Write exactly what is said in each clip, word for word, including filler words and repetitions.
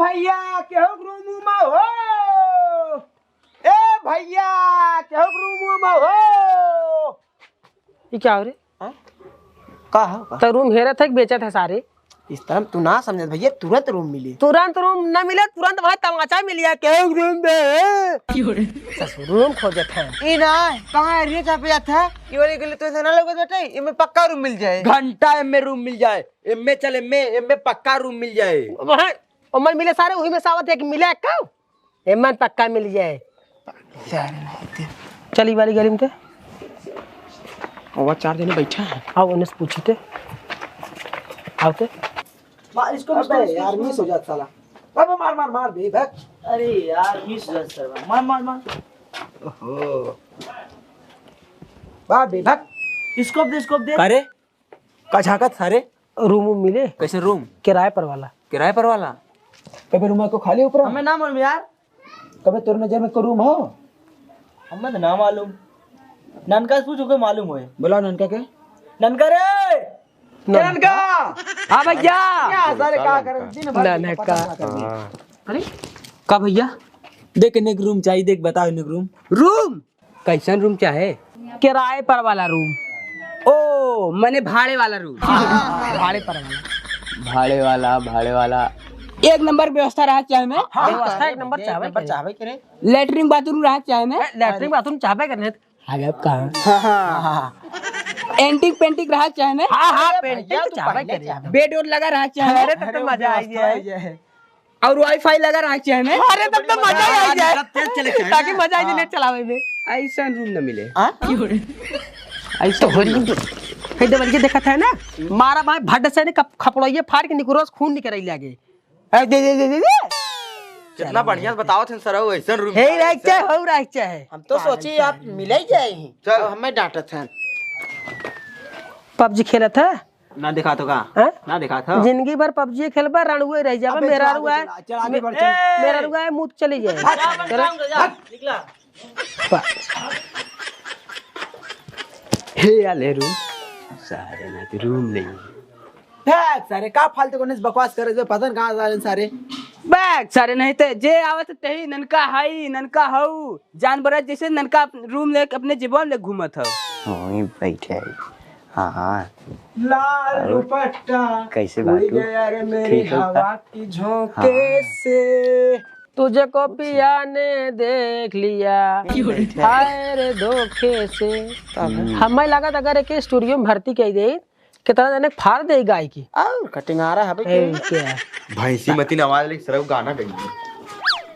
भैया, केहू के रूम वूम हो? ए भैया, केहू के रूम वूम हो? ई क्या हो रे? हाँ? का हो, का? तो रूम हेरत है कि बेचत है सारे? इस तरह तू ना समझत भैया, तुरंत रूम मिली। तुरंत रूम ना मिले, तुरंत वहाँ तमाचा मिल जाए, केहू के रूम दे। ससुर रूम खोजत है। ई ना, कहाँ area चापे जात है? ई वाली गली तो ऐसे ना लगे बेटे, इमे पक्का रूम मिल जाए। घंटा इमे रूम मिल जाए, इमे चल, इमे, इमे पक्का रूम मिल जाए। वहाँ उमर मिले सारे, वही में सावत है कि मिले का? एमन पक्का मिल जाए। सारे नहीं थे। चल, ई वाली गली में थे। और चार जने बैठा है। आओ, उन्हें से पूछी थे। आओ थे। मार इसको, अबे इसको, इसको, यार, इसको। Miss हो जात साला। अबे मार, मार, मार बे, भाग। अरे यार, miss हो जात सरवा। मार, मार, मार। ओहो। मार बे, भाग। Scope दे, scope दे। अरे, का झांकत सारे? रूम वूम मिले? कैसे रूम? किराए पर वाला। किराए पर वाला? कबे रूम को खाली ऊपर? हमें ना मालूम यार। कबे तोर नजर में को रूम हो? हमें तो ना मालूम। ननका से पूछो, के मालूम होए। बुलाओ ननका के। ननका रे! ननका। ननका! हाँ भैया। क्या सारे का कर, दिन भर ननका। पता ना कर। हाँ। अरे, का भैया? देख, इन्हें एक रूम चाहिए, देख, बताओ, इन्हें एक रूम। रूम? कैसन रूम चाहे? किराए पर वाला रूम। ओ, मने भाड़े वाला रूम। भाड़े पर वाला। भाड़े वाला, भाड़े वाला। एक नंबर व्यवस्था रहा चाहे में। हाँ, व्यवस्था एक नंबर एक चाहबे नंबर करे। चाहबे करे। लैट्रिन बाथरूम रहा चाहे में। ए, लैट्रिन बाथरूम चाहबे करे। अरे अब कहाँ? हाँ, हाँ। Antique painting रहा चाहे में। हाँ, हाँ, अरे painting भैया, तो तू चाहबे पहले करे। चाहबे। Bed ओड लगा रहा चाहे में। अरे, तब तो अरे, मजा आ व्यवस्था जाए। हो जाए। और WiFi लगा रहा है चाहे में। अरे, तब तो मजा आ जाए। नेट तेज चले चाहे ताकि ना। मजा आ जाए हाँ। नेट चलावे में। ऐसा रूम न मिले। हाँ? ऐसा तो हो रही है। हे देवल के देखत है ना, मारा भाई भड्ड से ने कप-, खपड़ोइये फाड़ के निकुरोस खून निकल लागे। ए, दे, दे, दे, दे, दे। कितना बढ़िया बतावत हैं सर, ऐसा रूम हे चाहे, रह ऐसा। चाहे, हो रह चाहे। हम तो सोची आप मिले ही जाए ही। चल। अब हमें डांटत हैं। PUBG खेलत है? ना दिखात हो का? हैं? ना दिखात हो? जिंदगी भर PUBG खेलबा, रणुए रह जाबा, अबे मेरा चल, रुआ है, चल, चल, आगे बढ़, चल। मेरा रुआ है, मुँह चली जाए। भाग, चलो। भाग, निकला। बस। हे यार, ले रूम। सारे ना तो रूम नहीं। भाग, सारे का फालतू कोने से बकवास करे जो पता न कहाँ सारे, सारे। बैग सारे नहीं ते, जे आवत तेही ननका हाई, ननका हऊ। जानवर जैसे ननका रूम ले अपने जीवन ले घूमत हऊ। वहीं बैठे है। हाँ, हाँ। लाल और दुपट्टा कैसे उड़ बाटू? गया रे मेरी ठीक है हवा का? की झोंके हाँ। से। तुझको पिया ने देख लिया, क्यों रे? हाय रे धोखे से। हम्म। हमें लगा था अगर एक स्टूडियो में भर्ती कई दे, कितना जने फाड़ दे गाय की। और कटिंगारा हबे ए, के। क्या? भैंसी मतिन आवाज लेके सरऊ गाना गई।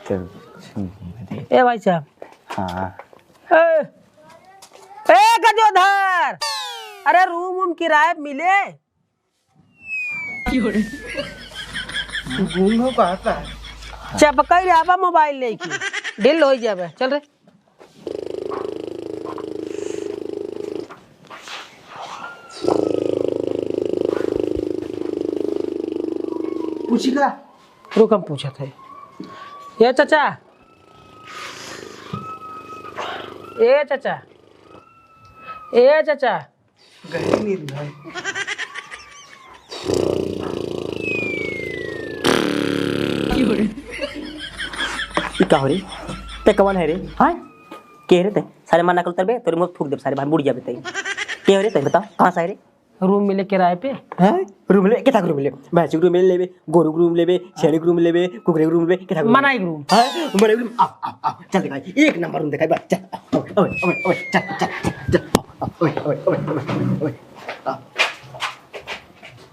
चल, सुन दे। ए भाई साहब। हाँ। ए, ए गजोधर, अरे रूम वूम किराए पे मिले? गुम हो कहा था? चपकाई रे आबा मोबाइल लेके, ढील हो जाबे। चल रे। पूछी का? रुक, हम पूछत है। ए चाचा, ए चाचा, ए चाचा। गहरी नींद में। ई का हो रे? ते कवन है रे? हाँ? के रे ते? सारे मार नकल उतरबे, तोरे मुँह फूक देब सारे, बाहर मुड़ जाबे ते। के हो रे ते? बताओ, कहाँ से है रे? रूम मिले किराए पे। हैं? रूम ले, कितना रूम मिले? भैंस के रूम मिले लेबे, गोरू के रूम लेबे, छेड़ी के रूम लेबे, कुकरे के रूम लेबे, कितना रूम? मनाई के रूम। हैं? मनाई के रूम। आ, आ, आ, चल दिखाई। एक नंबर रूम दिखाई, बस, चल। ओए, ओए, ओए, ओए, चल, चल, चल, चल। ओए, ओए, ओए, ओए, ओए, ओए। आ।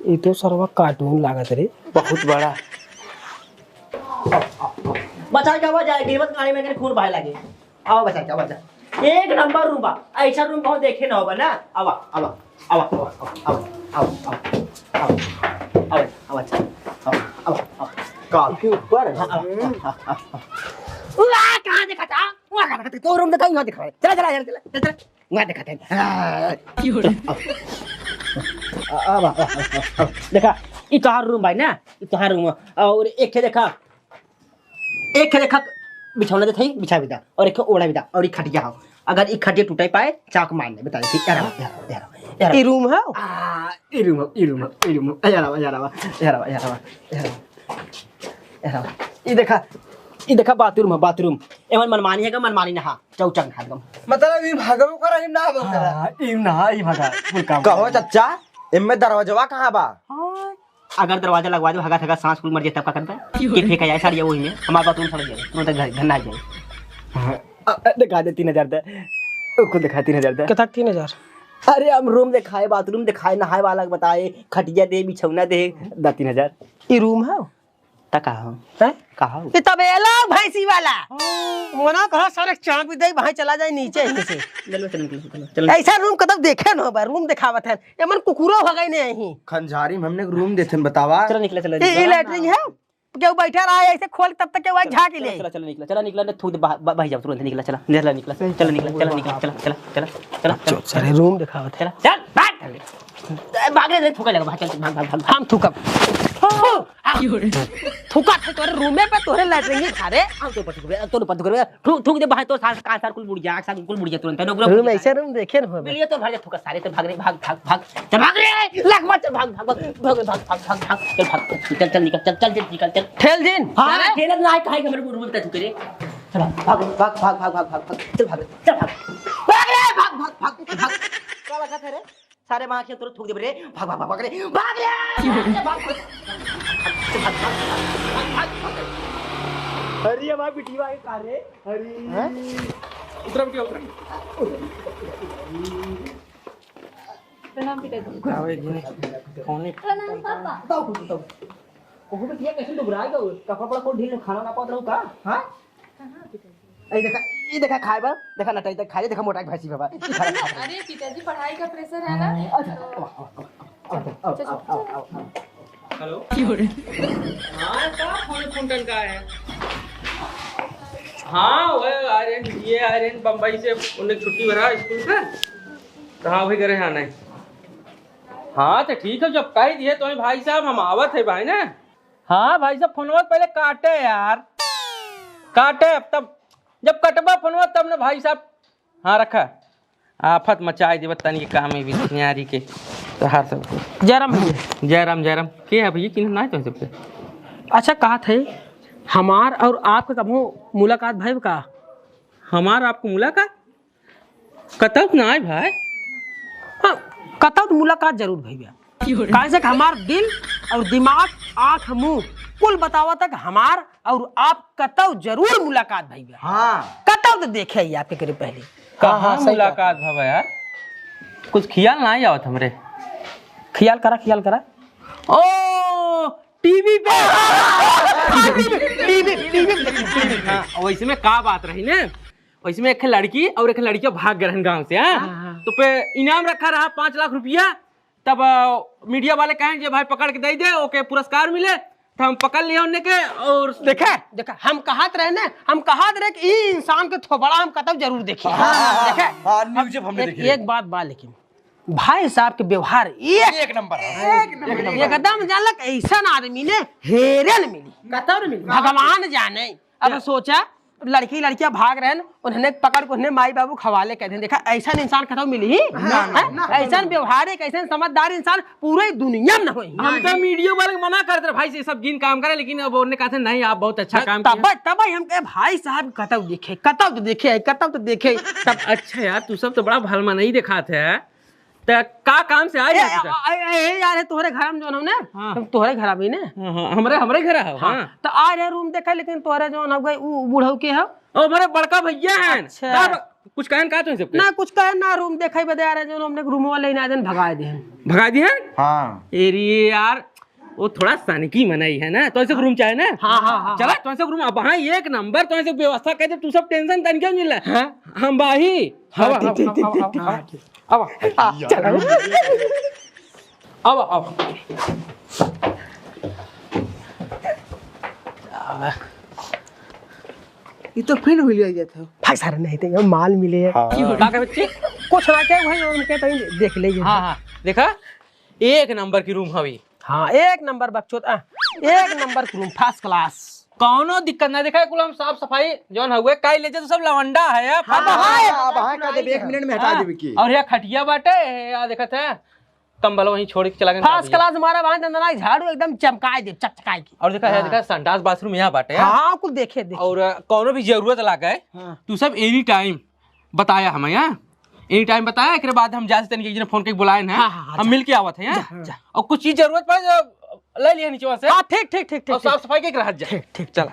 ई तो सरवा cartoon लागत रे। बहुत बड़ा। बचाई का आवाज आए, गिरवत गाड़ी में खून बहाए लागे। आवा बच्चा, आवा बच्चा। एक नंबर रूम बा। ऐसा रूम कहूँ देखे ना होबा ना। आवा, आवा, आवा, आवा, आवा, आवा, आवा, आवा, आवा, आवा, आवा, आवा, आवा, आवा, आवा। काफी ऊपर है। हाँ, आवा, आवा, आवा, आवा। उआ, कहाँ देखा था? उआ, कहाँ देखा था? तो रूम देखा, यहाँ देखा है। चला, चला, चला, चला, चला। वहाँ देखा था। हाँ। क्यों रे? आ, आवा, आवा, आवा, आवा। देखा, ई तोहार रूम भाई ना, ई तोहार रूम। और एक है देखा, एक खे देखा बिछौना देत हई, बिछा भी दा, और एक खे ओढ़ा भी दा, और एक खटिया हो। अगर ई खटिया टूटे पाए, चाक मार ले, बता दे, ठीक, यार, यार, यार, यार। ई रूम है? आ, ई रूम है, ई रूम है, ई रूम है। यार, यार, यार, यार, यार, यार। ई देखा, ई देखा bathroom है, bathroom। एमन मनमानी है का, मनमानी ना हा, चौचक ना हा एकदम। मतलब ई भागबो करा, ई ना भागबो करा। हाँ, ई ना, ई भागा, कुल काम कहो करा। चच्चा, इनमें दरवाजवा कहाँ बा? हाँ, अगर दरवाजा लगवा दे, हगा थगा सांस कुल मर जाए, तब का करबे? कि फेंका जाए साड़िया वही में, हमार bathroom सड़ जाए, तुरंत घर, घर ना आ जाए। हाँ, अ, अ, दिखा दे तीन हजार दे, ओ, कुल दिखा तीन हजार दे। कथक तीन हजार? अरे हम room दिखाए, bathroom दिखाए, नहाए वाला के बताए, खटिया दे, बिछौना दे, दा तीन हजार। ई room है? त का हो? हैं? का हो? ई तबेला भैंसी वाला। मना कहा सारे चाबी दे, भाई चला जाए नीचे यहीं से। चलो, चलो, निकलो, चलो, चलो। ऐसा room कतौ देखे न हो बा, room दिखावत है। एमन कुकुरो हो गए नहीं। खंजारी में हमने एक room देथन, बतावा। चलो, निकलो, चलो, ई, ई निकलो। Latrine है? केहू बैठा रहा है, ऐसे खोल, तब तक केहू आके झाँक ले। चलो, चलो, निकलो, चलो, निकलो, नहीं, थूक दे, बा-, बा-, भाई जाओ, तुरंत निकलो, चलो, निकलो, निकलो, चलो, निकलो, चलो, निकलो, चलो, चलो, चलो, चलो, चलो, चलो, सारे room दिखावत है। चलो, चल, भाग। ए, भाग रे, थूका लगा, भाग, चल, भाग, भाग, भाग, भाग। हम थूकब। थूका थे तोरे room में पे, तोरे latrine ही सारे। हम तो ऊपर थूक रहे, तो ऊपर थूक रहे। थू-, थूक दे, भाई, तो सार, का सार कुल बुढ़िया, सार कुल बुढ़िया तुरंत, है, डोकरा room बुढ़िया। ऐसे room देखे न हो बे। मिलिए तो भाग जा, थूका सारे, तो भाग रे, भाग, भाग, भाग। चल भाग रे, लग मत, चल भाग, भाग, भाग, भाग रे, भाग, भाग, भाग, भाग, चल भाग, चल, चल, निकल, चल, चल, चल, निकल, चल। ठेल दिन। हाँ, अरे! ठेलत ना है, काहे के हमरे room में तू करे? चल भाग, भाग, भाग, चल भाग, चल भाग। भाग रे, भाग, भाग, भाग, भाग। का लगा था रे? सारे वहाँ से तुरंत थूक दे रे। भाग, भाग, भाग, भाग रे, भाग रे, भाग, भाग, भाग, भाग, भाग, भाग, भाग, भाग। अरे, ये भाई बिटिया है, का रे? अरे। हैं? उतरा बिटिया, उतरा। प्रणाम पिताजी। आवे जी, कौने प्रणाम पापा। बताओ कुछ, बताओ। ओहो बिटिया, कैसे दुबराए गए? कपड़ा पड़ा खोल ढील, खाना ना पावत रहू का? हाँ? कहाँ पिताजी? ए देखा, ई देखा खाए बा, देखा लटाई तक खाए, देखा मोटा के भैंसी बाबा। अरे पिताजी, पढ़ाई का pressure है ना, हाँ, अच्छा, तो आवा, आवा, आवा। चल, चल, चल। हेलो। हाँ, का फोन, फोन टन का है? हाँ, वो आर्यन, ये आर्यन बम्बई से उन्हें छुट्टी भरा स्कूल का। तो हाँ, वही करे हैं, नहीं। हाँ, तो ठीक है, जब कह दिए तो भाई साहब, हम आवत है भाई ना। हाँ भाई साहब, फोनवा पहले काटे यार, काटे। अब तब जब कटबा फोनवा तब ना भाई साहब। हाँ, रखा। आफत मचाए देबा तनी के काम में भी न्यारी के। तोहार सब। जयराम भैया। जयराम, जयराम। के है भैया? किन ना है तो सबके। अच्छा, कहा थे, हमार और आपके कभो मुलाकात भइल का? हमार आपको मुलाकात? कतौ त ना आए भाई। हाँ, कतौ त मुलाकात जरूर भइल बा। काहे से कि हमार दिल और दिमाग, आँख, मुँह कुल बतावत है कि हमार और आप कतौ जरूर मुलाकात भइल बा। हाँ। कतौ त देखे ही आपके करे पहले। हाँ, हाँ, कहाँ सही मुलाकात बात है। भवा यार? कुछ खियाल ना आवत हमरे। खियाल करा, खियाल करा। ओ, टीवी पे। टीवी, टीवी, टीवी। हाँ, वैसे में का बात रही ना? वैसे में एक लड़की और एक लड़किया भाग गए रहन गाँव से, हाँ? हाँ, हाँ। तो पे इनाम रखा रहा पाँच लाख रुपया। तब, अ, मीडिया वाले कहें जे भाई पकड़ के दे दे, ओके पुरस्कार मिले। तो हम पकड़ लिया उन्हें के और देखा, देखा, हम कहत रहे ना, हम कहत रहे कि ई इंसान के थोबड़ा हम कतौ जरूर देखे। हाँ, हाँ, हाँ, देखा, हाँ, न्यूज अब हमने एक, देखे। एक बात बा लेकिन, भाई साहब के व्यवहार एक एक नंबर है। एक नंबर। एकदम जानलक, ऐसन आदमी ने हेरे न मिली। कतौ न मिली। भगवान जाने। अब सोचा, लड़की लड़कियां भाग रहन, उन्हें पकड़ के उन्हें माई बाबू के हवाले कर दें। देखा, ऐसन इंसान कतौ मिली ही? ना, ना, हैं? ना, ऐसन ना। व्यवहारिक, ऐसन समझदार इंसान पूरे दुनिया में न होई। हम तो मीडिया वाले के मना करते रहे, भाई, ये सब जिन काम करे, लेकिन अब उन्होंने कहा था, "नहीं, आप बहुत अच्छा काम किया।" तब, तब हम कहे, "भाई साहब, कतौ देखे, कतौ तो देखे, कतौ तो देखे।" तब अच्छा यार, तू सब तो बड़ा भलमनई दिखात है। त का काम से आए ए, हैं तू? ए, ए, ए, यार, तोहरे घर में जौन हो ना, हाँ। हम तोहरे घर में ना। हाँ, हाँ, हमरे, हमरे घर हो, हाँ। हाँ। त आ रहे रूम देखा, लेकिन तोहरे जौन हो गए, उ बुढ़ऊ के हो? ओ, हमरे बड़का भैया हैं। अच्छा। का ब-, कुछ कहन का तुम सबके? ना, कुछ कहन ना, रूम देखे बदे आ रहे, जौन हमने रूमवा लेने आ देन, भगा दे। भगा दिए हैं? हाँ। ए रे यार, वो थोड़ा सनकी मनई है ना, तो ऐसे रूम चाहे ना? हाँ, हाँ, हाँ, चला, हाँ। तो ऐसे रूम, अब हाँ, एक नंबर, तो ऐसे व्यवस्था कर दे, तू सब टेंशन तन क्यों मिल रहा है? हाँ। हम बाही। हाँ, हवा, ठीक, हवा, ठीक, हवा, ठीक, हवा, ठीक, हवा, ठीक। हवा। आ, चलो। अब, अब। ये तो फिर हुलिया जाता है। भाई सारे नहीं थे, ये माल मिले हैं। हाँ। का कहे बच्चे? कुछ ना कहे भाई, उनके तो देख ले। हाँ, हाँ, देखा? एक नंबर की रूम हवी। हाँ, एक नंबर बकचोद, आ, एक नंबर की रूम, first class। कौनो दिक्कत ना, देखा, कुल हम साफ सफाई जौन हउए, काई ले जा, तो सब लवंडा है, हाँ, फर्श हाँ, है। अब हाँ, कर देबे, एक मिनट में हटा हाँ, देबे की। और यहाँ खटिया बाटे, यहाँ देखत है, तंबल वहीं छोड़ के चला गए। First class मारा भाई, नंदना झाड़ू एकदम चमकाए दे, चकचकाए के। और देखा है, हाँ। देखा, संडास बाथरूम यहाँ बाटे, हाँ? हाँ, कुल देखे, देखे। और, अ, कौनो भी जरूरत लागे, हाँ। तू सब any time बताया हमें, हाँ? Any time बताया, एकरे बाद हम जाते तनिक एक जने फोन करके बुलाए हैं, हाँ, हाँ, हाँ, हम जा। मिल के आवत हैं, हाँ? जा, जा। और कुछ चीज जरूरत पड़े तो ले लिए नीचे से। हाँ, ठीक, ठीक, ठीक, ठीक, और ठीक। साफ सफाई के रह जा। ठीक, ठीक, चला।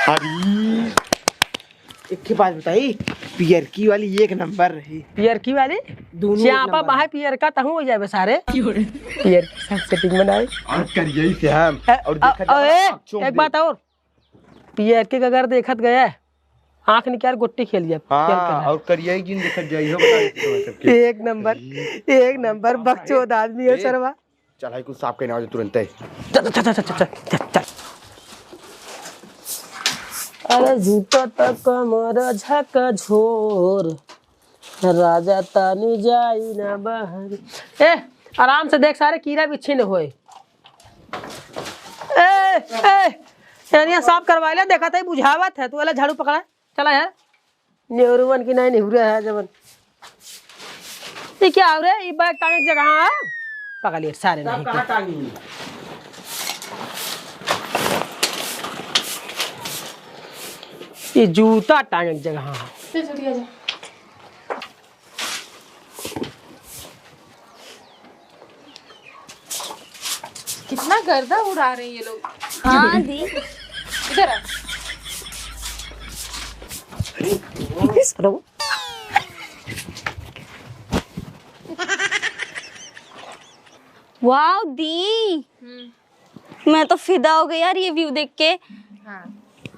अरे, एक ठे बात बताई, पियरकी वाली एक नंबर रही। पियरकी वाली? दोनों एक च्यापा नंबर बाहे है। पियरका तहूँ हो जाए सारे। क्यों रे? पियरकी साथ setting बनाए। और करिए से हम। ए, और अ, देखा अ, जाए ए, आँखों एक में। बात और, पियरकी का अगर देखत गया, आँख निकाल गोटी खेल जाए, हाँ, खेल कर। और करिए जिन देखत जाई हो, बता देते हो सबके। एक नंबर, एक नंबर बकचोद आदमी है ए, सरवा। चल, हाई कुल साफ कइना हो जा तुरंते। चल, चल, चल। अरे जूता त कमर झकझोर, राजा तानी जाई ना बाहर। ए, आराम से देख, सारे कीड़ा बिच्छी न होए। ए, ए, एनिया साफ करवा ले, देखत है, बुझावत है, तू वाला झाड़ू पकड़ा, चला यार। नेहरुवन की नहीं नेहुरा है जवन। ये क्या हो रे? ये बैग टांगे की जगह है? पकड़ लिए सारे नहीं। कहाँ टांगी? ये जूता टांगे की जगह है। चल, छोटी, आजा। कितना गर्दा उड़ा रहे हैं ये लोग। हाँ दी। इधर आ। Wow दी। हम्म। मैं तो फिदा हो गई यार ये view देख के। हाँ।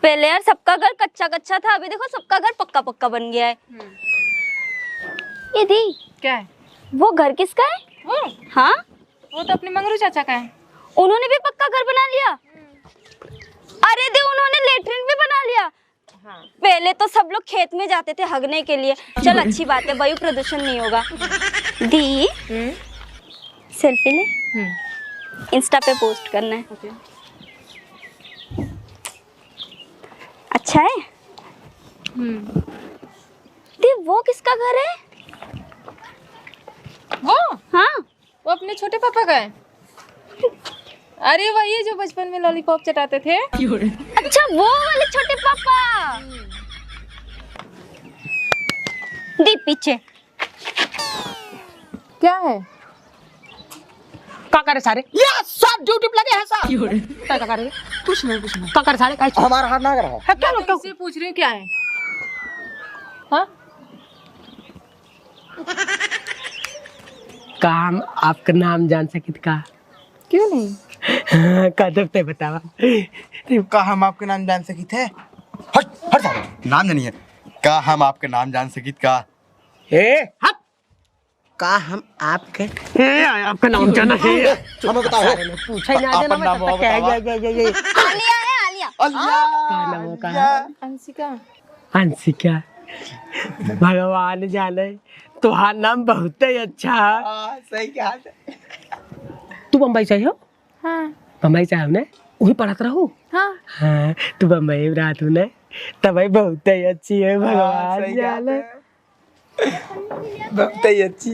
पहले यार सबका घर कच्चा कच्चा था, अभी देखो सबका घर पक्का पक्का बन गया है। हम्म। ये दी। क्या है? वो घर किसका है? वो? हाँ। वो तो अपने मंगरू चाचा का है। उन्होंने भी पक्का घर बना लिया? हम्म। अरे दी, उन्होंने लेटरिन भी बना लिया। हाँ। पहले तो सब लोग खेत में जाते थे हगने के लिए। चल, अच्छी बात है, वायु प्रदूषण नहीं होगा। दी, हम्म। Selfie ले, हम्म। Insta पे post करना है। OK। अच्छा है? हम्म। दी, वो किसका घर है? वो? हाँ। वो अपने छोटे पापा का है। अरे, वही जो बचपन में lollipop चटाते थे। अच्छा, वो वाले छोटे पापा। हम्म। दी पीछे। क्या है? का करे सारे? ये सब duty पे लगे हैं साहब। का, का करे? कुछ नहीं, कुछ नहीं। का करे सारे? काहे? हमारा हाथ ना रहा। है क्या लोग? तुमसे पूछ रही हूँ, क्या है? हाँ? का हम आपका नाम जान सकित का? क्यों नहीं? हाँ, का जब ते बतावा। का हम आपका नाम जान सकित है? हट, हट साले, नाम जानी है। का हम आपका नाम जान सकित का? ए, हट। का हम आपके ए, आपका नाम जाना है? हमें बताओ। पूछा ही ना आपन जाना, नाम मैं बतावा। क्या, ये, ये, ये, ये। आलिया है, आलिया। आलिया। का नाम हो, का? आलिया। अंशिका। अंशिका, भगवान जाने, तोहार नाम बहुते अच्छा है। हाँ, सही कहा। तू बम्बई से हो? हाँ। बम्बई से हो ने? वही पढ़त रहू? हाँ। हाँ, तू बम्बई में रहत हो ने? तबही बहुते अच्छी है, हाँ, भगवान सही कहा जाने। तू। बहुते अच्छी।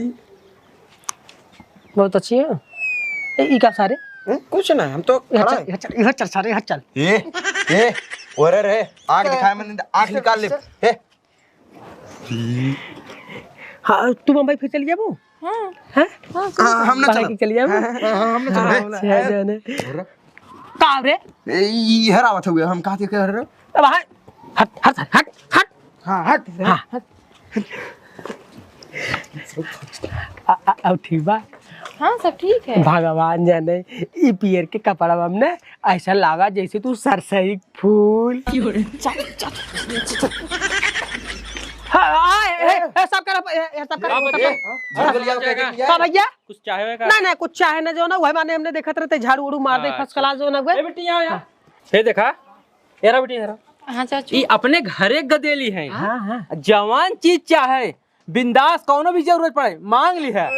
बहुत अच्छी है। ए, ई का सारे? हम्म, कुछ ना, हम तो इधर खड़ा चल, है। इधर चल, इधर चल सारे, इधर चल। ए, ए, ओरे रे, आँख दिखाए मन, आँख निकाल ले। ए। हाँ, तू बम्बई फिर चल जाबू? हाँ। हैं? हाँ, हाँ, हम ना बाहर चलब। की चल जाबू? हाँ, हाँ, हम ना चलब। अच्छा, जाने। का रे? ए, ई हरावत हुए, हम कहाँ थे, कह रहे? अब हाँ, हट, हट, हट, हट। हाँ, हट, हाँ। हट। आ, आ, अब ठीक बा? हाँ, सब ठीक है। भगवान जाने, ई पियर के कपड़ा में ना ऐसा लागा जैसे तू सरसई फूल। चल, चल, चल, चल। हाँ, आ, ए, ए, ए, सब कर, ए, ए, सब कर, सब कर। झाड़ू लिया, पैकेट लिया। का भैया? कुछ चाहे का? नहीं, नहीं, कुछ चाहे ना, जो ना, वही माने हमने देखत रहते, झाड़ू उड़ू मार दे, अच्छा। First class जो ना, ए, बेटी, यहाँ, यहाँ। हाँ। ये देखा, एरा बेटी, एरा। हाँ, चाचू। ई अपने घरे गदेली है। हाँ, हाँ। जवान चीज चाहे, बिंदास, कौनो भी जरूरत पड़े, मांग ली है।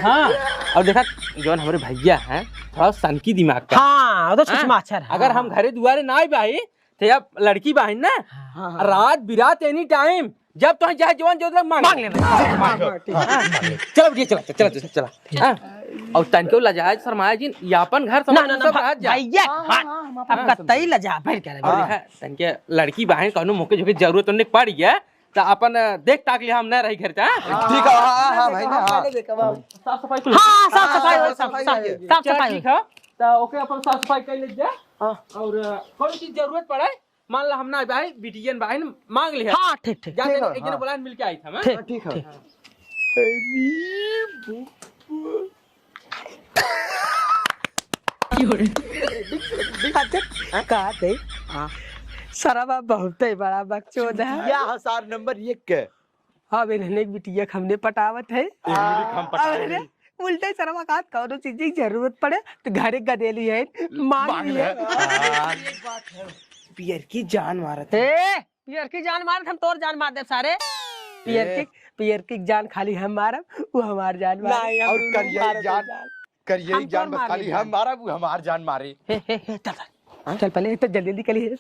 हाँ, और देखा, जौन हमरे भैया हैं, थोड़ा सनकी दिमाग का। हाँ, वो तो हाँ? सुषमा अच्छा रहा। अगर हम घरे दुआरे ना आई बाई, तो अब लड़की बाहिन ना, हाँ, हाँ। रात बिरात any time जब तोहे जहाँ जवन जरूरत लगे, मांग मांग ले। ले भाई। हाँ, हाँ, ठीक। हाँ। चला बिटिया, चला, चला, चला, चला। हाँ। और तनिको लजाए शरमाए जिन, ये अपन घर समझ ना, ना, सब ना, रहा जा। भैया, हाँ, हाँ, हाँ, हाँ, हम अब अपन कतई लजा, बैठ के और हाँ। देखा, तनिके लड़की बहन कौनो मौके जो कि जरूरत उन्हें पड़ गया, तो अपन देख ताक लिया, हम न रही घर का। हाँ, ठीक है, हाँ, हाँ, हाँ, भाई, ना, हाँ। पहले देखा, हाँ। साफ सफाई कुल हाँ, साफ सफाई हाँ, हो, साफ साफ सफाई सफाई, हो। साफ चल, सफाई हो। ठीक है, तो ओके अपन साफ सफाई कर ले जा। हाँ। और, अ, कौन चीज जरूरत पड़े, मान ला हम ना भाई, बिटियन बहन मांग लिया। हाँ, ठीक, ठीक। जा, ठीक तनी है, एक जने हाँ। बुलाए, मिल के आई था मैं। ठीक, हाँ, ठीक है। ठीक। अरे बाप रे। का दे? हाँ। सरवा बहुते बड़ा बकचोद है। या हजार नंबर एक के। अब इन्हने एक बिटिया के हमने पटावत है। इन्हने हम पटाए अरे, हैं। उल्टे सरवा कहत, कौनो चीज की जरूरत पड़े, तो घरे गदेली है, मांग मांग लिए। ले। हाँ। पियर की जान मारत है। ए, पियर की जान मारत, हम तोर जान मार देब सारे। पियर ए। की, पियर की जान खाली हम मारब, वो हमार जान मारे। नहीं, हम और दोनों करिया मारत जान, हैं जान। करिया हम जान तोर बस मार खाली लेब हम जान। मारब, वो हमार जान मारे। हे, हे, हे, चल, चल। हाँ? चल, पहले तो जल्दी, जल्दी करी है।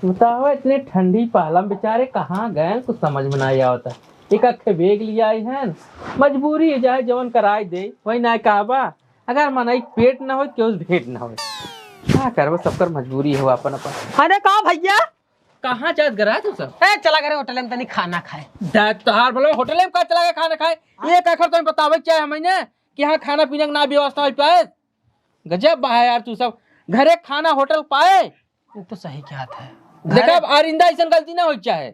बतावा, इतने ठंडी पाला में बेचारे कहाँ गए, कुछ समझ में ना आवता। एक अखे बेग लिया आई हैं, मजबूरी है, चाहे जवन कराई दे, वही ना कहबा। अगर मनई पेट ना होई, केहू से भेंट ना होई। का करबो, सबकर मजबूरी हो अपन अपन। अरे का भैया? कहाँ जात गरा तू सब? ए, चला गए होटल में तनी खाना खाए। दा-, तोहार बोलो होटल में का चला गए खाना खाए? एक आखर तो बतावे के चाहे हमें ना कि हाँ खाना पीने के ना व्यवस्था हो पाए। गजब बा यार तू सब। घरे खाना होटल पाए? ये तो सही कहत है। देखा, अब आरिंदा ऐसन गलती ना होई चाहे।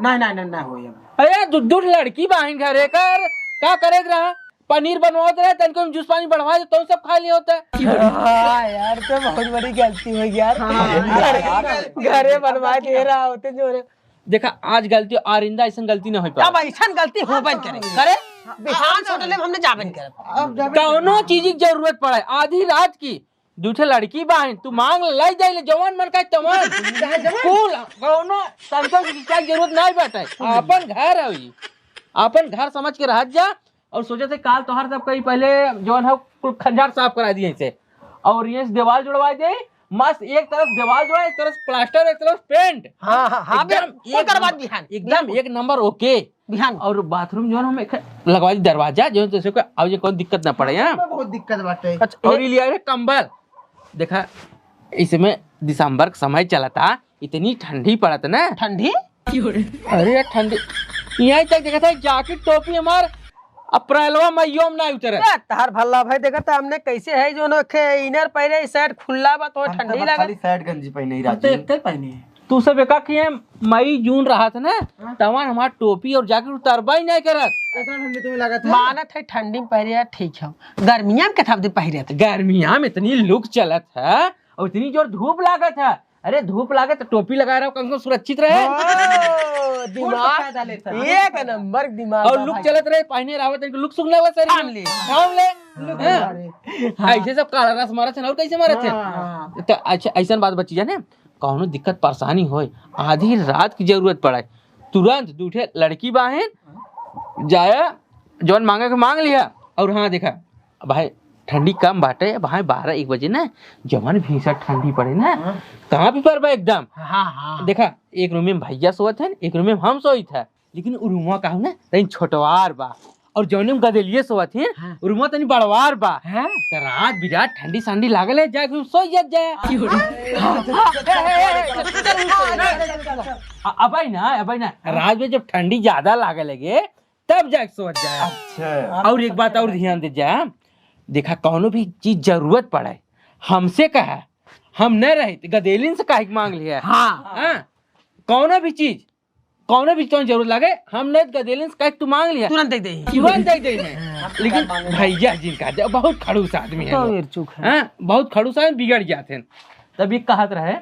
नहीं, नहीं, नहीं, नहीं होई अब। अरे, दू, दू लड़की बाहिन घरे कर, का करे के रहा? पनीर बनवावत रहे, तनिको में जूस पानी बढ़वा दे, तो सब खा लिया होता। हाँ यार, तो बहुत बड़ी गलती हो गई यार। हाँ। घरे, घरे बनवा दे रहा होते जो रे। देखा, आज गलती, आरिंदा ऐसन गलती ना होई पाए। अब ऐसन गलती होबे न करे। करे? बिहान से होटल में हमने जाबे न करे। अब जाबे कौनो चीज की जरूरत पड़े, आधी रात की, दू ठे लड़की बाहिन, तू मांग ले, लाई जाई ले, जवन मन का तवन। जवन। कुल, कौनो तनको की क्या जरूरत नहीं बाटे। अपन घर है ई। अपन घर समझ के रहत जा और सोचे थे काल तोहर सब कहीं पहले जवन है कुल खंजार साफ करा दिए से। और ये से दीवार जुड़वा दे, मस्त एक तरफ दीवार जुड़ा, एक तरफ प्लास्टर, एक तरफ पेंट। हाँ, हाँ, हाँ, एकदम बे, ओकर बाद नंबर, बिहान। एकदम एक नंबर ओके। बिहान। और बाथरूम जवन हम एक लगवा दी दरवाजा, जवन जैसे कोई आवे जाए कौन दिक्कत ना पड़े, हाँ? में बहुत दिक्कत बाटे। अच्छा, और ए- ये लिया रे कंबल। देखा, इसमें दिसंबर का समय चलता, इतनी ठंडी पड़त ना। ठंडी? अरे ठंडी, यहाँ तक देखा था, जैकेट टोपी हमार अप्रैलवा मईयो में ना उतरे। ए, तहार भल्ला भाई, देखा था हमने कैसे है, जो नो खे इनर पहने, शर्ट खुल्ला बा, तो हम ठंडी तो बस लगा। खाली शर्ट गंजी पहने ही हम तो रहती है। एक ही पहने हैं। तू सब एका किए मई जून रहत ना, हाँ। तवन हमार टोपी और जैकेट उतरबा ही नहीं करत। इतना ठंडी तुम्हें लागत है? मानत है ठंडी में पहिरे है, ठीक है, गर्मिया में कितना दिन पहिरे थे? गर्मिया में इतनी लुक चलत है और इतनी जोर धूप लागत है। अरे धूप लागे तो टोपी लगाए रहो, कम से कम सुरक्षित रहे। ओ, कौन सा दिमाग, फायदा लेता है? एक नंबर दिमाग और बा लुक भाई। चलत रहे, पहने रहत है, लुक सुक ना लगे शरीर में। थाम ले। थाम ले। हाँ। अरे। हाँ। ऐसे सब काला रस मारत है ना, और कैसे मारत है? हाँ। तो अच्छा, ऐसन बात बची जाने, कौनो दिक्कत परेशानी होए, आधी रात की जरूरत पड़े, तुरंत दू ठे लड़की बाहेन, जाया, जौन मांगे के मांग लिया। और हाँ, देखा, भाई, ठंडी कम बाटे, भाई, बारह एक बजे ना, जवन भीषण ठंडी पड़े ना, हाँ। कहाँ भी पर बा एकदम। हाँ, हाँ। देखा, एक रूम में भैया सोवत है, एक रूम में हम सोइत है, लेकिन उ रूमवा का हो ना, तनी छोटवार बा। और जौने में गदेलिए सोवत है, हाँ। उ रूमवा तनी बड़वार बा। हाँ। त रात बिरात ठंडी संडी लागल है, जाके सो जात जाए। की हो रही? हाँ, हाँ, ए, ए, ए, ए, चल, चल, चल, चल, चल, चल। अ-, अबे ना, अबे ना, रात में जब ठंडी ज्यादा लागे लगे, तब जाके सोवत जाए। अच्छा। और एक बात और ध्यान दे जा, देखा, कौनो भी चीज जरूरत पड़े, हमसे कहा, हम न रहे, त गदेलिन से काहे के मांग लिया? हाँ। हाँ? कौनो भी चीज, कौनो भी चीज जरूरत लगे, हम नहीं त गदेलिन से काहे के तू मांग लिया? तुरंत दे दे। तुरंत दे दे हैं। हाँ। लेकिन भैया जिनका दे, बहुत खड़ूस आदमी है तो लोग। बेर चूक है। हाँ, बहुत खड़ूस आदमी बिगड़ जाते हैं। तब ये कहत रहे,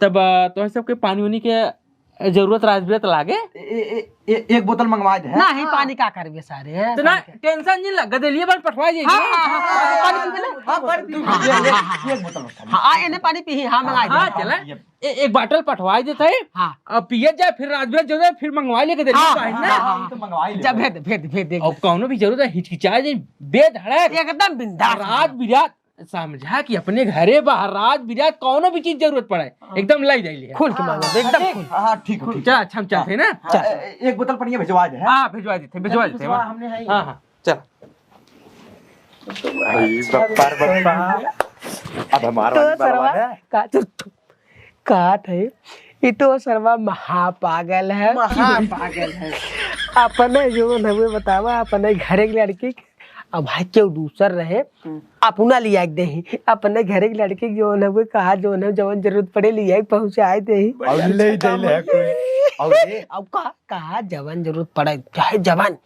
तब, अ, तो सबके पानी उनी के जरूरत राजबीरत लागे? ए-, ए-, ए-, एक बोतल मंगवा दे। नहीं, हाँ। पानी का करबे सारे, हैं? तो ना, पानी का? टेंशन नहीं लग, गदेलिए बन पठवा जाइए। हाँ, हाँ, हाँ, हाँ, पानी पीबे ना? हाँ, पानी पीबे। हाँ, हाँ, हाँ, हाँ। एक बोतल मंगवा दे। हाँ, आ, एने पानी पी, हाँ, मंगा दे। हाँ, चला। ये ए-, एक बाटल पठवा देते हैं। हाँ। अब पिए जाए, फिर राजबीरत जो जाए, फिर मंगवा ले गदेलिए हाँ, पानी ना। हाँ, हाँ, हाँ। तो मंगवा ले। जा, भेद, भेद, भेद, भेद। और कौनो भी जरूरत है, हिचकिचाए जाए, बेधड़क। एकदम बिंदास। रात बिरात। समझा कि अपने घरे बा, राज बिराज कौनो भी चीज जरूरत पड़े, हाँ। एकदम लाई जाइले। खुल के मांगा, एकदम खुल। हाँ, ठीक हो, ठीक चला, हो। अच्छा, हम चलते हैं ना। हाँ, चल। ए-, एक बोतल पनिया भिजवा दे, हैं? हाँ, भिजवा देते, भिजवा देते हैं। हाँ, हाँ, चल। भाई, बप्पा रे बप्पा। अब हमार तो वाली सरवा, बरवा है। का, तो, तो, का थे? ये तो सरवा महापागल है। महापागल है। अपने जो नवे बतावा, अपने घरे के लड़की, अब भाई केहू दूसर रहे, हम्म। अपना लिया के देही। अपने घरे के लड़की जो नवे कहा, जो नवे जवन जरूरत पड़े, लिया के पहुँचाए देही। और ले दे ले कोई। और ये अब का, कहा जवन जरूरत पड़े, चाहे जवन,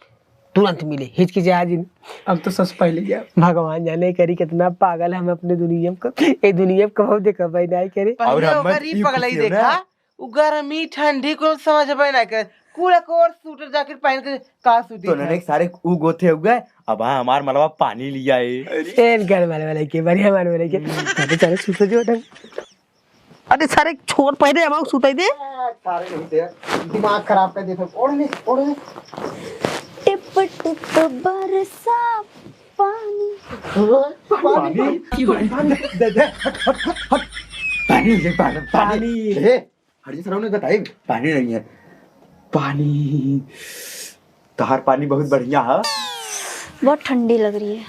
तुरंत मिले, हिचकिचाए जिन। अब तो सस पहले गया। भगवान जाने करी कितना पागल हम अपने दुनिया में क-, ए दुनिया में कबहू देखबे नहीं करे। पहले और हम ओकर ई ई पगलई खुशी हो देखा, ना। उ गर्मी ठंडी को समझबे नहीं करे। कूड़ा कोट सूटर जैकेट पहन के का सूती तो है? नने सारे उ गोथे हो गए। अब हाँ, हमार मलवा पानी लिया है। एन घर वाले वाले के, बढ़िया वाले वाले के। अरे सारे सूते जो ढंग। अरे सारे छोड़ पहले, हम सुताई दे। सारे नहीं दे, दिमाग खराब कर देते। ओढ़ ले, ओढ़ ले। टिप टिप बरसा पानी। पानी, पानी, पानी, दे दे, हट, हट, हट, हट। पानी, ये पानी, पानी। ए, हट जा, सरवा ने बताई, पानी नहीं है। पानी। तहार पानी बहुत बढ़िया है। बहुत ठंडी लग रही है।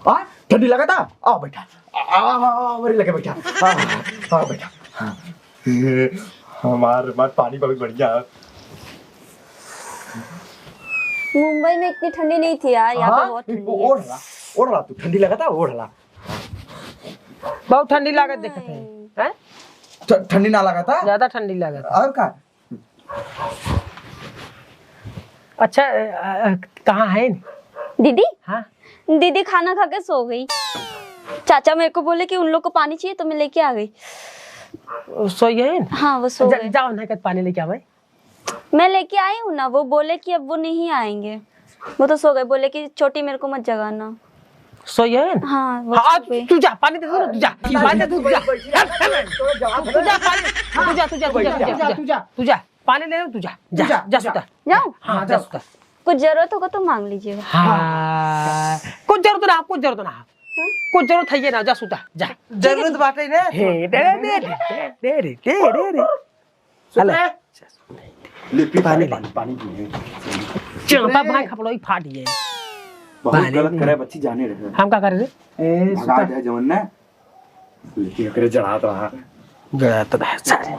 आ, ठंडी लगा था? आओ बैठा। आ, आ, आ, आ, मेरे लगे बैठा। आ, आ, बैठा। हाँ। हमार, हमार पानी बहुत बढ़िया है। मुंबई में इतनी ठंडी नहीं थी यार, यहाँ पे हाँ, बहुत ठंडी है। ओढ़ ला, ओढ़ ला तू, ठंडी लगा था, ओढ़ ला। बहुत ठंडी लागत देखत है, नहीं। हैं? ठ-, ठंडी ना लगा था? ज्यादा ठंडी लागत है। और का? अच्छा, अ, अ, कहाँ है? दीदी? हाँ? दीदी खाना खा के सो गई। चाचा मेरे को बोले कि उन लोग को पानी चाहिए तो मैं लेके आ गई। सोई है? हाँ, वो सो जा-, गए। जाओ ना, पानी लेके आवे। मैं लेके आई हूँ ना, वो बोले कि अब वो नहीं आएंगे, वो तो सो गए, बोले कि छोटी मेरे को मत जगाना। सोई है? हाँ, वो हाँ, सो गए। तू जा, पानी दे दो ना, तू जा, पानी दे दो, तू जा। तू जा, पानी, तू जा, तू जा, तू जा, तू जा, तू जा, तू जा, तू जा, पानी ले लो, तू जा, जा, तू जा, जा, जा। सुता। जाऊँ? हाँ, हाँ, जा जाओ। सुता। कुछ जरूरत होगा तो मांग लीजिएगा। हाँ, कुछ जरूरत ना, कुछ जरूरत ना। हाँ? कुछ जरूरत है ये ना, जा सुता, जा। जरूरत बाटे ना। हे, दे, दे, दे। सुता। ले, पी पानी, पानी, पानी पी। चापा भाई खपड़ोई फाट गए। बहुत पानी गलत नहीं। करे बच्ची, जाने रहे। हम का करे रे? ए, भगा सुता। दे जवन ना। लेकिन ओकरे जड़ात रहा। जड़ात रहा, सारे।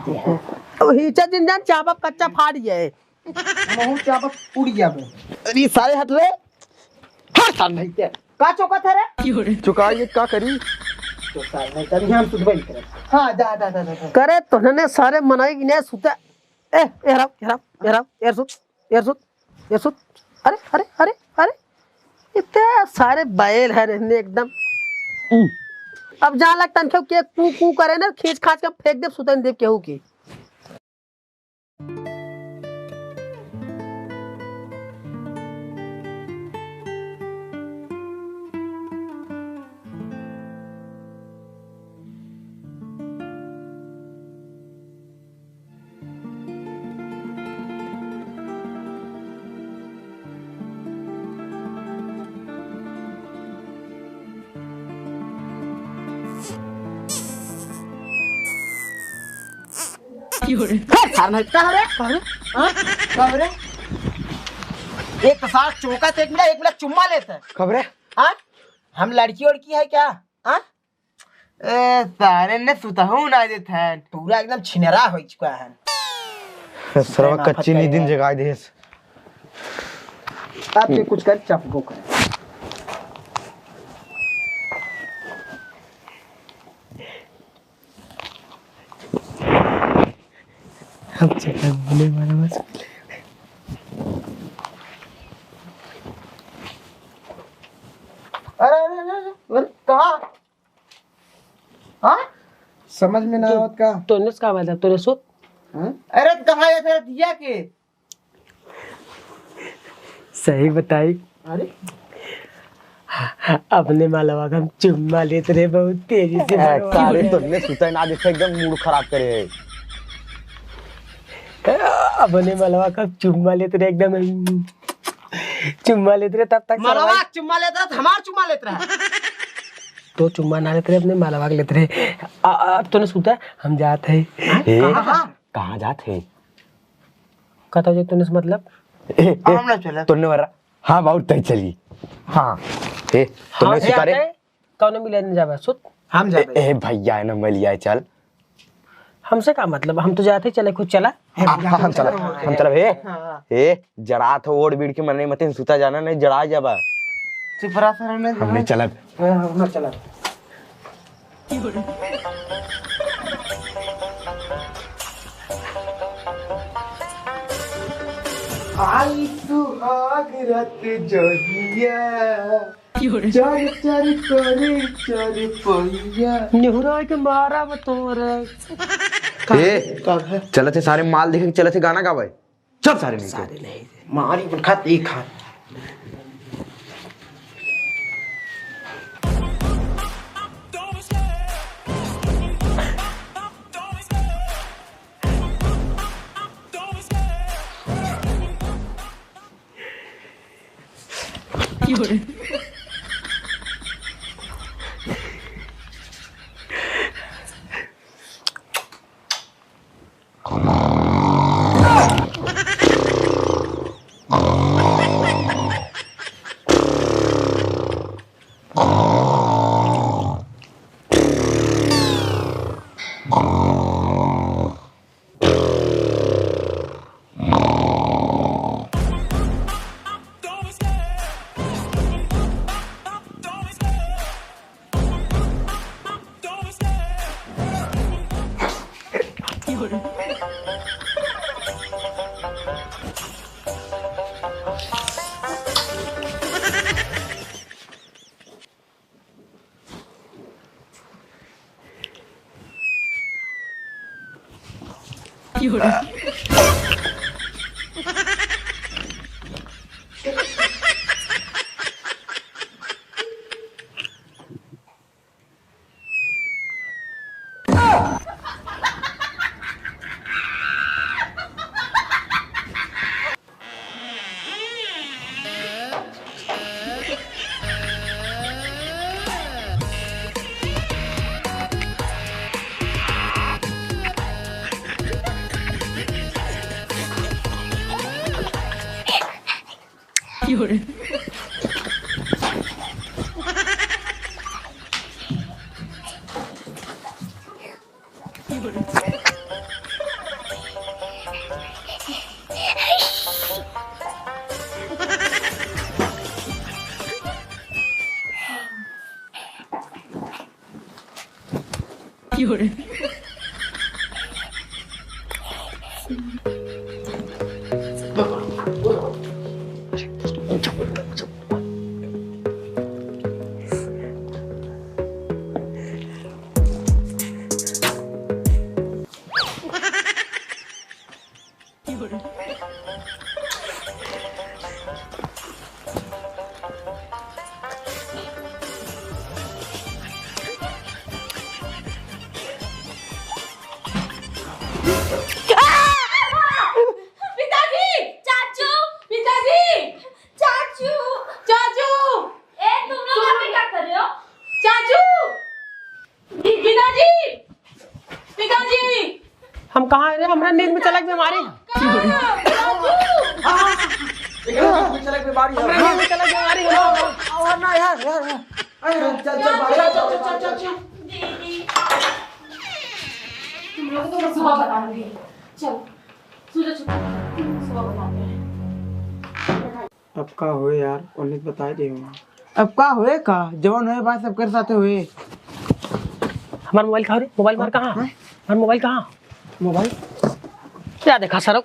अब हिचा जिन जान चापा कच्चा फाट गए। महू चापा उड़ गया बे। अरे सारे हट रे। हट सारे नहीं ते। का चौका था रे? चुका ये का करी? तो सारे नहीं करी, हम सुधबे नहीं करे। हाँ, जा, जा, जा, जा, जा। करे तोहने सारे मनाई कि नहीं सुता। ए, ए हराम, ए हराम, ए हराम, ए सुत, ए सुत, ए सुत। अरे, अरे, अरे, अरे। इतने सारे बैल है रहने एकदम। अब जहाँ लगता है के कू कू करे ना, खींच खाच के फेंक दे, सुतन देव केहू की। हे, सार नहीं, का रे? का रे? हाँ? का रे? एक तो सार चौका तो एक मिला, एक मिला चुम्मा लेता है। खबरे? हाँ? हम लड़की वड़की है क्या? हाँ? ए, सारे ने सुतहू ना देत हन। पूरा एकदम छिनरा हो चुका है। सरवा सुतै ना कच्ची फटकै नींदिन है। जगाई देस। आपके कुछ कर चपको कर। हम चला बोले वाला बस। अरे, अरे, अरे, अरे, अरे, कहाँ? हाँ? समझ में ना तो, आवत का? तोने से का मतलब? तोने सुत? हाँ? अरे, कहाँ है तेरा दिया के? सही बताई। अरे? अपने मालवा का हम चुम्मा लेत रहे बहुत तेजी से ए, भगवान। सारे तोने सुते ना देखे, एकदम मूड खराब करे है। अपने मालवा का हम चुम्मा लेत रहे एकदम, चुम्मा लेत रहे तब तक मलवा सरवा चुम्मा लेत रहा, हमार चुम्मा लेत रहा। तो चुम्मा ना लेत रहे, अपने मालवा के लेत रहे। आ, आ, अब तूने सूता, हम जात है। ए, कहाँ, कहाँ? कहाँ जात है? कहता जो तूने से मतलब? ए, ए, हम ना चला। तूने वाला, हाँ, बहुत तय चली। हाँ। ए, तूने हाँ, सुता रे? ए, कौनो मिले न जाबे, सुत। हम जाबे। ए, ए, भैया, है ना, मैं लिया, चल। हमसे का मतलब, हम तो जाते ही चले, खुद चला। ए, हाँ, भैया, हाँ, हम चला, चला। हम चला, ए। हाँ। ए, जरात हो, ओढ़ बीड़ के मने मतिन सुता जाना, नहीं जरा जाबा। चुप रहा सर, हमने हमने जाना। चला। हाँ, हाँ, हमने चला। आई सुहाग रात जहिया। चर चर करे चर पहिया। निहुरा के मारा बा तोरे। ए, का है? चलत है सारे माल देखे, चलत है गाना गावे। चल सारे नहीं सारे नहीं। मारी अपन खात एक हाथ। पिताजी, चाचू, पिताजी, चाचू, चाचू। ए, तुम लोग यहाँ पे क्या कर रहे हो? चाचू, पिताजी, पिताजी। हम कहाँ है रे? हमरा नींद में चलक बीमारी। कहाँ? चाचू। एकरा नींद में चलक बीमारी है। हमरा नींद में चलक बीमारी है। और ना यार, यार, यार। अरे, चल, चल, बाहर चल, चल, चल, चल, चल। दीदी, तुम लोगों को मैं सुबह बताऊंगी। चल, सूरज, सुबह बताते हैं। अब का होए यार, उन्नीस बताए दे हो। अब का होए का, जवन होए बात सबकर साथे होए। हमार मोबाइल कहाँ रे? मोबाइल मार कहाँ? हाँ? हमार मोबाइल कहाँ? मोबाइल? या देखा सरौ,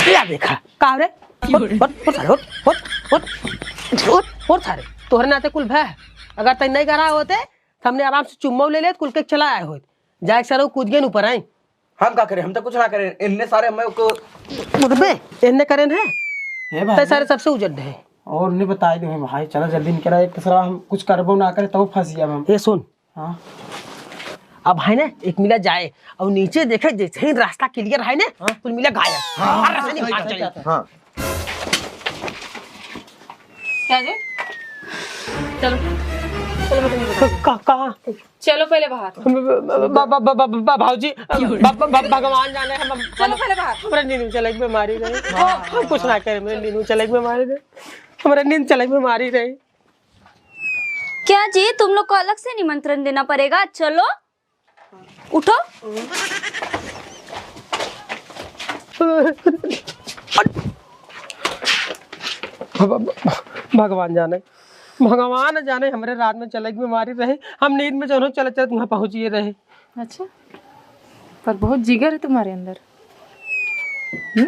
या देखा। का रे? उठ, उठ, उठ सारे, उठ, उठ, उठ, उठ, उठ सारे। तोहरे नाते कुल भय। अगर तै नहीं करा होते, तो हमने आराम से चुम्मा ले लेत, कुल के चला आए होत। जाए सरौ कूद गए ऊपर आई। हम का करें? हम तो कुछ ना करें। इनने सारे हमें को उठबे, इनने करें है। हे भाई। तै सारे सबसे उजड़ है। और नहीं बताए दे भाई, चला जल्दी निकला, एक दूसरा हम कुछ करबो ना करे, तब फंस जाब हम। ये सुन, हाँ। अब है ना, एक मिला जाए और नीचे देखे, जैसे ही रास्ता clear है ना, हाँ। कुल मिला गायब। हाँ, और रास्ता नहीं सही भाग बात है। जाए। हाँ। क्या जी? चलो। चलो, मैं तुमको बताती हूँ। का-, कहाँ? चलो पहले बाहर। ब-, ब-, ब-, भाऊजी, ब-, ब-, ब-, भगवान जाने, हम, हम, चलो पहले बाहर। हमरा नींद में चले के बीमारी रहे। हाँ। हम कुछ ना करे, हमरा नींद में चले के बीमारी रहे। हमरा नींद चले के बीमारी रहे। क्या जी, तुम लोग को अलग से निमंत्रण देना पड़ेगा? चलो, उठो। भ-, भ-, भगवान जाने, भगवान जाने, हमरे रात में चले के बीमारी रहे, हम नींद में जौन चलत चलत वहाँ पहुँचिए रहे। अच्छा, पर बहुत जिगर है तुम्हारे अंदर। हम्म?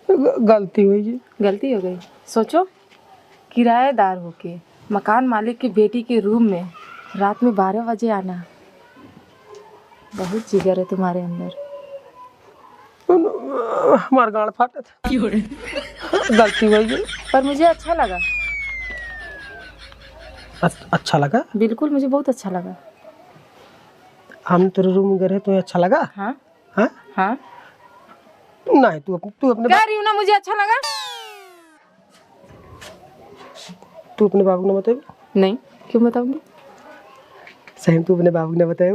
ग-, गलती हुई जी। गलती हो गई। सोचो, किराएदार होके मकान मालिक की बेटी के रूम में रात में बारह बजे आना, बहुत जिगर है तुम्हारे अंदर। हमार गांड फाटत। गलती हुई जी। पर मुझे अच्छा लगा। अच-, अच्छा लगा? बिल्कुल, मुझे बहुत अच्छा लगा। हम तेरे रूम में गए रहे, तुम्हें अच्छा लगा? हाँ। हाँ? हाँ। नहीं, तू अप-, तू अपने कह बा- रही हूँ ना, मुझे अच्छा लगा। तू अपने बाबू को ना बताई? नहीं, क्यों बताऊंगी? सही में तू अपने बाबू को ना बताई?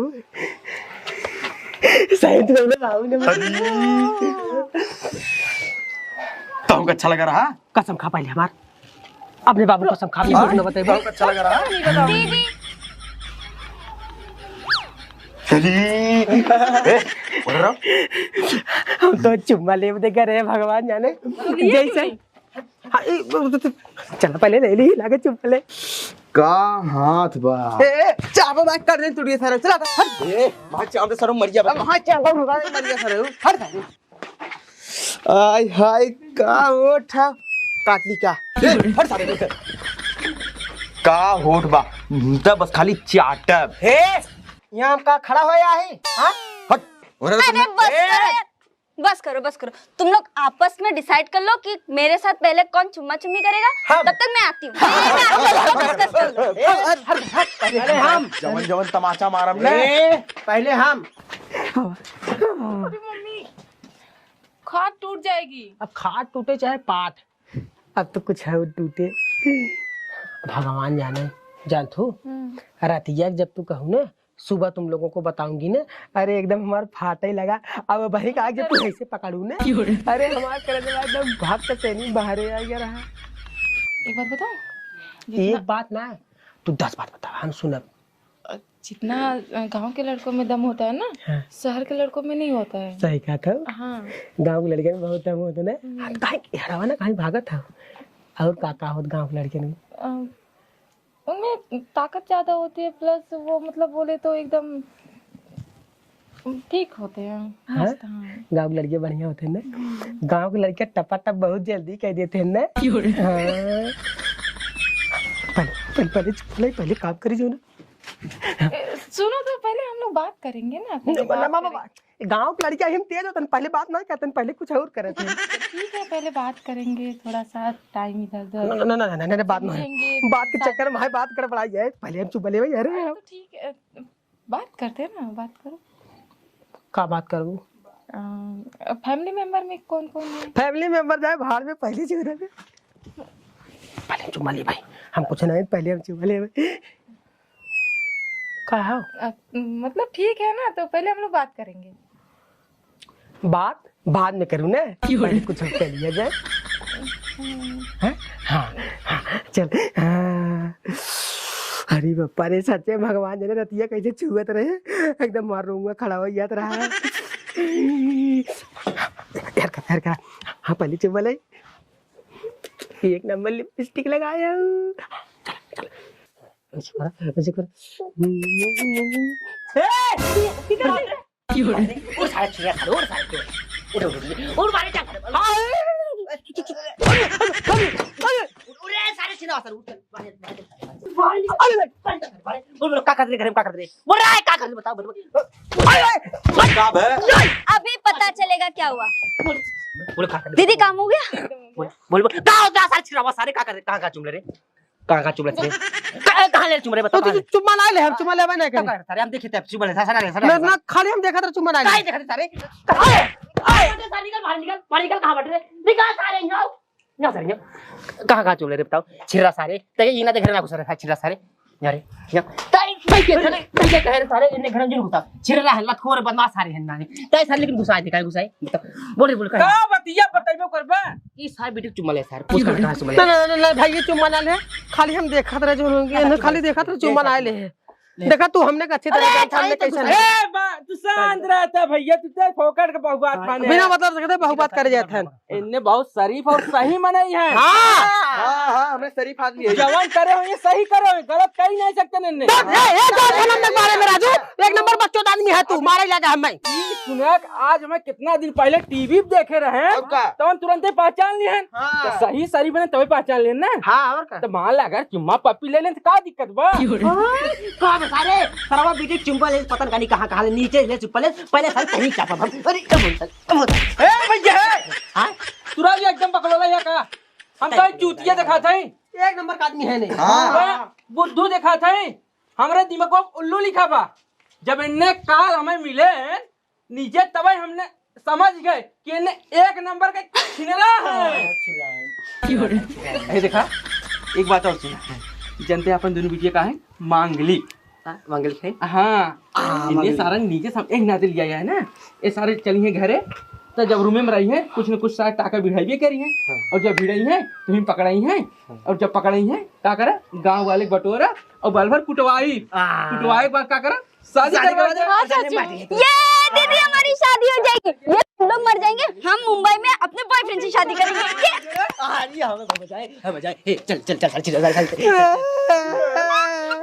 सही में तू अपने बाबू को ना बताई? तोहका अच्छा लगा रहा? कसम खा पहले हमार। अपने बाबू कसम खा, अपने बाबू को ना बताई। तोहका अच्छा लगा रहा? दीदी। अरे, ए, बोल रहा हूँ। हम तो चुम्मा लेब दे करे, भगवान जाने। जैसे हाँ, ए, चल, पहले ले ली, लागे चुप ले। का हाथ बा? ए, ए, चाबो बाइक काट दे, टूट गया सारा। चला, हट। ए, भाग, चाबो दे, सारा मर गया, अब भाग, चाबो बाइक मर गया सारा। हट, सारे। आय हाय, का होठ है? काट ली का? ए, हट, सारे, हट। का होठ बा? मुंह त बस खाली चाटब। हे, यहाँ हम का खड़ा होया है? हाँ? हट। अरे, बस करो यार। बस करो, बस करो। तुम लोग आपस में डिसाइड कर लो कि मेरे साथ पहले कौन चुम्मा चुम्मी करेगा, हम। तब तक मैं आती हूँ। मैं आती हूँ, डिस्कस कर लो। ए, हट, हट, हट, पहले हम। जवन जवन तमाचा मारब ना। ए, पहले हम। अरे मम्मी, खाट टूट जाएगी। अब खाट टूटे चाहे पाट, अब तो कुछ है वो टूटे। भगवान जाने, जानत हूँ, हम्म। रतिया के जब तू कहू ना, सुबह तुम लोगों को बताऊंगी ना। अरे एकदम हमार फाटे लगा। अब वही कहा कि तू ऐसे पकड़ू ना। क्यों रे? अरे हमार करेजवा एकदम भाप के सेनी बाहरे आ गया रहा। एक बात बताऊं? जितना एक बात ना, तू दस बात बता, हम सुनब। अ, जितना, अ, गाँव के लड़कों में दम होता है ना, हाँ। शहर के लड़कों में नहीं होता है। सही कहा था। हाँ। गाँव के लड़के में बहुत दम होता है ना। हम्म। हाँ, तो काहे हरावा ना, काहे भागत था? और का का होत गाँव के लड़के में? अ, उनमें ताकत ज्यादा होती है, प्लस वो, मतलब, बोले तो एकदम ठीक होते हैं, हाँ? मस्त, हाँ। गाँव के लड़के बढ़िया होते हैं ना? हम्म। गाँव के लड़के टपाटप बहुत जल्दी कह देते हैं ना? क्यों रे? हाँ। पहले, पहले, पहले चुप ले, पहले काम करी जो ना। ए, सुनो तो, पहले हम लोग बात करेंगे ना, पहले न-, बात न-, न-, करेंगे। गाँव के लड़कियाँ हम तेज होतन, पहले बात ना करतन, पहले कुछ और करत हैं। ठीक है, पहले बात करेंगे, थोड़ा सा टाइम इधर उधर न-, न-, न-, न-, न-, न-, बात ना है। समझेंगे, बात के साथ चक्कर में है, बात गड़बड़ाई जाए, पहले हम चुप ले भाई, अरे अरे यार। तो ठीक है, बात करते हैं ना, बात करो। का बात करबू? अ, फैमिली मेंबर में कौन कौन है? फैमिली मेंबर जाए भाड़ में, पहले चुप रहे। पहले हम चुम्मा ले भाई, हम कुछ नहीं, पहले हम चुम्मा ले भाई। का हो? अ, मतलब ठीक है ना, तो पहले हम लोग बात करेंगे। बात बाद में करूँ ना, क्यों? पहले कुछ कर लिया जाए। हम्म। हैं? हाँ, हाँ, चल। हाँ। अरे बापा रे, सच्चे भगवान जाने रतिया कैसे छुअत रहे, एकदम मार रूंगा खड़ा हो जात रहा। यार का, यार का, हाँ, पहले चुम्मा ले। एक नंबर लिपस्टिक लगाया हूँ। चल, चल। ऐसे कर, ऐसे कर। ए, किधर है? उठ सारे छिया, सारे, उठ सारे, उठ, उठ, उठ, उठ, उठ, मारे क्या करे? हाँ, उठ, उठ, उठ, उठ, उठ, उठ, उठ, सारे छिना, सारे, उठ, बाहर, बाहर, बाहर। अरे, अरे, बोल, बोल, का कर रहे घर में, का कर रहे? बोल रहा है, का कर रहे, बताओ, बोल, बोल। अरे, अरे, का बे? अभी पता चलेगा क्या हुआ। बोल, बोल, का कर रहे? दीदी, काम हो गया? बोल, बोल, बोल, का हो गया, सारे छिनावा, सारे का कर रहे, कहाँ, कहाँ चुम ले रहे? कहाँ, कहाँ चुम ले रहे? कहाँ, कहाँ ले चुम रहे, बताओ, तो कहाँ ले? चुम्मा ना ले, हम चुम्मा लेबे नहीं करें। सारे हम देखे थे, चुम्मा ले, सारे, सारे, सारे, ना, सारे। ना, खाली हम देखा था, चुम्मा ना ले। काहे देखा थे, सारे? अरे, अरे, सारे, निकल, बाहर निकल, बाहर निकल, कहाँ बैठ रहे? निकल, सारे, यहाँ आओ। ना, सारे, यहाँ। कहाँ, कहाँ चुम ले रहे, बताओ? छिरा सारे, ते ये ना देख रहे ना कुछ, सारे, छिरा सारे। अरे, या, तै, तै के, तै, तै के कहे रे सारे, इन्ने घर में जिन घुसा। छिरला है, लतखोर बदमाश सारे हैं ना। तै सारे लेकिन घुसा दे, काहे घुसाए? बता, बोल रे, बोल, काहे? का बतिया बतैबो करबा? ई सारे बेटी चुम्मा ले सारे, पूछ कर कहाँ से चुम्मा ले? ना, ना, ना, ना, भाई, ये चुम्मा ना ले। खाली हम देखत रहे जो होंगे, इन्हें खाली देखत रहे, चुम्मा ना ले। देखा तू, हमने का अच्छी तरह जान, सामने कैसे है। ए, बा-, तू शांत रहता भैया, तू तो फोकट के बहु बात माने। बिना मतलब से कहते बहु बात करे जात है। इन्ने बहुत शरीफ और सही मनई है। हाँ। हाँ, हाँ, हमने शरीफ आदमी है। जवान करे हो, ये सही करे हो, गलत कही नहीं सकते इन्ने। ए, ए, ए, जो जन्म में मारे में राजू, एक नंबर बकचोद आदमी है तू, मारे लगा हमें। ई सुनक, आज हमें कितना दिन पहले टीवी पे देखे रहे, और का? तवन तुरंते पहचान लिहन। हाँ। तो सही शरीफ बने तबे पहचान लिहन ना। हाँ, और का? तो मान ला अगर चुम्मा पप्पी ले लेन तो का दिक्कत बा? हाँ, का बता रे? सरवा बीटी चुम्मा ले, पता नहीं कहाँ, कहाँ ले, नीचे ले चुप्पा ले, पहले साल कहीं चापा हम। अरे, ए, बोल, ए, बोल। ए, भैया, ए! हाँ? तुरा भी एकदम बकलोला है का? हम तो चूतिया दिखात है। एक नंबर का आदमी है नहीं। हाँ। हाँ, बुद्धू दिखात है। हमरे दिमाग में उल्लू लिखा बा। जब इन्ने काल हमें मिले नीचे, तबे हमने समझ गए कि इन्ने एक नंबर के छिनरा है। ए देखा, एक बात और सुना। जनते अपन दोनों बिटिया का है? मांगलिक। हाँ, मांगलिक है। हाँ, आ, इन्ने मांगलिक। सारा नीचे सब एक नाते लिया गया है ना, ये सारे चली हैं घरे, तो जब रूमे में रही है, कुछ न कुछ सारे टाका भिड़ाइबे करी है, हाँ। और जब भिड़ाई है, तो हम पकड़ाई है, हाँ। और जब पकड़ाई है, का करे? गाँव वाले बटोरा और बाल भर कुटवाई, हाँ। कुटवाई के बाद का करे? शादी शादी करवा करवा दे। दे। अच्छा, अच्छा। ये दीदी, हमारी शादी हो जाएगी, ये हम लोग मर जाएंगे, हम मुंबई में अपने बॉयफ्रेंड से शादी करेंगे। ये अरे, हमें मजा आए, हमें मजा आए। ए, चल, चल, चल, चल, चल, चल, चल।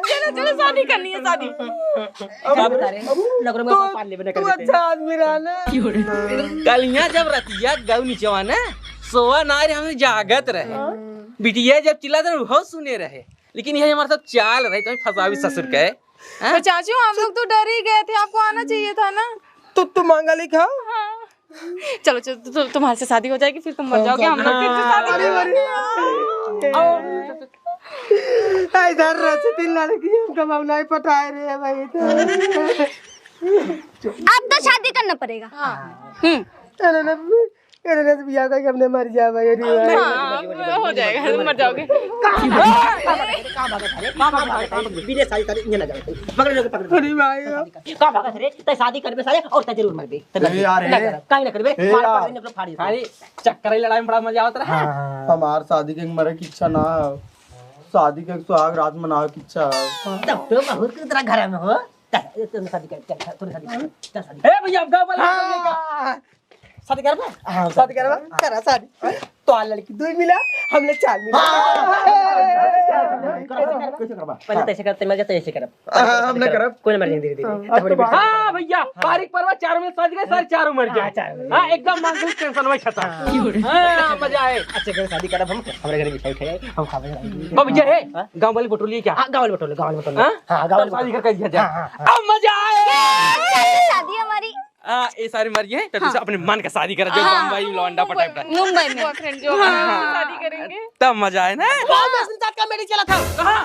चलो, चलो, शादी करनी है, शादी। का बता रहे? नगरों में तू, पान लेबे न तू कर देते। अच्छा आदमी रहा ना। कल यहाँ जब रतिया गौ नीचवा ना, सोवा ना रहे, हम जागत रहे। हाँ। बिटिया जब चिल्लात रहे, बहुत सुने रहे। लेकिन यही हमारे साथ चाल रहे, तो फंसावी ससुर के। हाँ? तो चाचू, हम लोग तो डर ही गए थे, आपको आना चाहिए था ना। तो तुम मांगलिक हो? हाँ। चलो, चलो, तु-, तु-, तुम्हारे से शादी हो जाएगी, फिर तुम मर जाओगे, हम लोग फिर से शादी अरे, करेंगे। अरे। आओ। इधर रहती तीन लड़की, हम कमाऊ नहीं पटाए रे भाई, तो। अब तो शादी करना पड़ेगा। हाँ। हम्म। अरे, अरे, अरे, अरे, बियाह करके हमने मर जाए भाई, अरे भाई। हाँ, हो जाएगा, मर जाओगे। बिना शादी करे इहाँ ना जाओ। पकड़ लो, पकड़ लो। अरे भाई। का भागत रे? तै शादी करबे साले और तै जरूर मरबे। तै ए मरबे। यार, ना ए। करब, काहे ना करबे? ए मार यार। पकड़ ले, फाड़ी। खाली चक्कर ही लड़ाई में बड़ा मजा आवत रहा। हाँ। हमार शादी के मरे की इच्छा ना है। शादी के सुहाग रात मनावे की इच्छा है। तब तो बहुत कुछ तेरा घर में हो। चल, ए, तू शादी कर, चल, तू शादी कर, चल शादी कर। ए भैया, अब गाँव वाला हाँ। शादी करबा? हाँ, शादी करबा? करा शादी। तो आ लड़की दो मिला, हमने चार मिला। हाँ। कैसे करबा? पहले तो ऐसे करब, तै मर जा, तो ऐसे करब। हाँ, हमने करब। कोई ना मर जाए धीरे धीरे। हाँ, तब अब तो बात हाँ भैया, हाँ। बारीक परवा चारों में सज गए, सारे चारों मर गए। हाँ, चारों मर गए। हाँ, एकदम मांगलिक टेंशन वही खत्म। हाँ। हाँ, मजा आए। अच्छा, घर शादी करब हम, हमारे घर मिठाई उठाई, हम खावे जाएंगे। अब भैया है, हाँ? गाँव वाली बटोली क्या? हाँ, गाँव वाली बटोली, गाँव वाली बटोली। हाँ? हाँ, गाँव वाली बटोली। शादी करके दिया जाए। हाँ, हाँ, हाँ। अब मजा आए। शादी हमारी। आ, ये सारे मर गए, तो हाँ। तुझे अपने मन का शादी करा, जो हाँ। बम्बई में लौंडा मुंबई पटाई में। मुंबई में। बॉयफ्रेंड जो हाँ। हम शादी करेंगे। तब मजा आए ना। बहुत दस दिन तक का मेरी चला था। कहाँ?